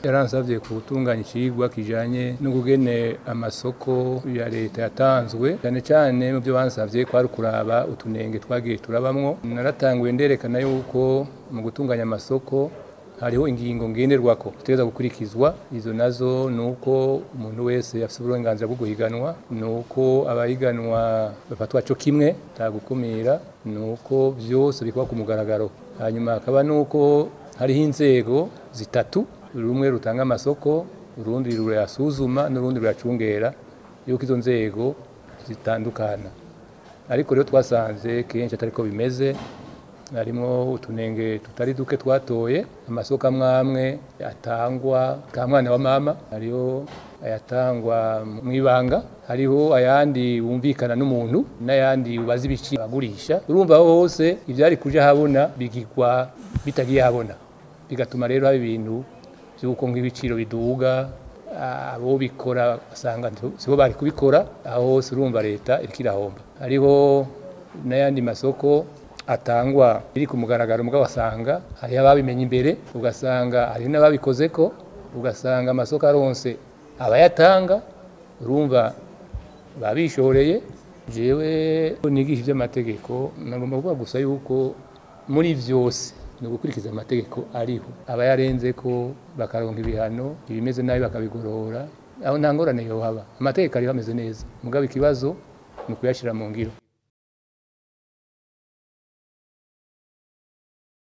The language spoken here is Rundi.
Yaransavye gutunganya icigwa kijanye no kugene amasoko ya leta yatanzwe, cyane cyane mu byo bansavye kwari kuraba utunenge twagiye turabamwo. Naratanguye nderekana yuko mu gutunganya amasoko hariho ingingo ngenderwako zitegerezwa gukurikizwa. Izo nazo nuko umuntu wese afise uburenganzira bwo guhiganwa, nuko abahiganwa bafatwa co kimwe atagukumira, nuko vyose bikorwa ku mugaragaro. Hanyuma hakaba nuko hariho inzego zitatu, rumwe rutanga amasoko, urundi rurayasuzuma n'urundi ruracungera, yuko izo nzego zitandukana. Ariko rero twasanze kenshi atariko bimeze, harimo utunenge tutari duke twatoye. Amasoko amwe atangwa ka mwana wa mama, hariho ayatangwa mwibanga, hariho ayandi wumvikana n'umuntu n'ayandi ubaza ibiciro agurisha. Urumva hose ivyari kuja habona bigirwa bitagiye habona, bigatuma rero haba ibintu vy'uko nk'ibiciro biduga, abo bikora basanga sibo bari kubikora. Aho hose urumva leta iriko irahomba. Hariho n'ayandi masoko atangwa iri ku mugaragaro, mugabo wasanga hariho ababimenye imbere, ugasanga hari n'ababikozeko, ugasanga amasoko aronse abayatanga, urumva babishoreye. Jewe nigisha ivy'amategeko, nagomba kuvuga gusa yuko muri vyose ni ugukurikiza amategeko ariho, abayarenzeko bakaronka ibihano, ibimeze nabi bakabigorora, aho nta ngorane yohaba. Amategeko ariho ameze neza, mugabo ikibazo ni ukuyashira mu ngiro.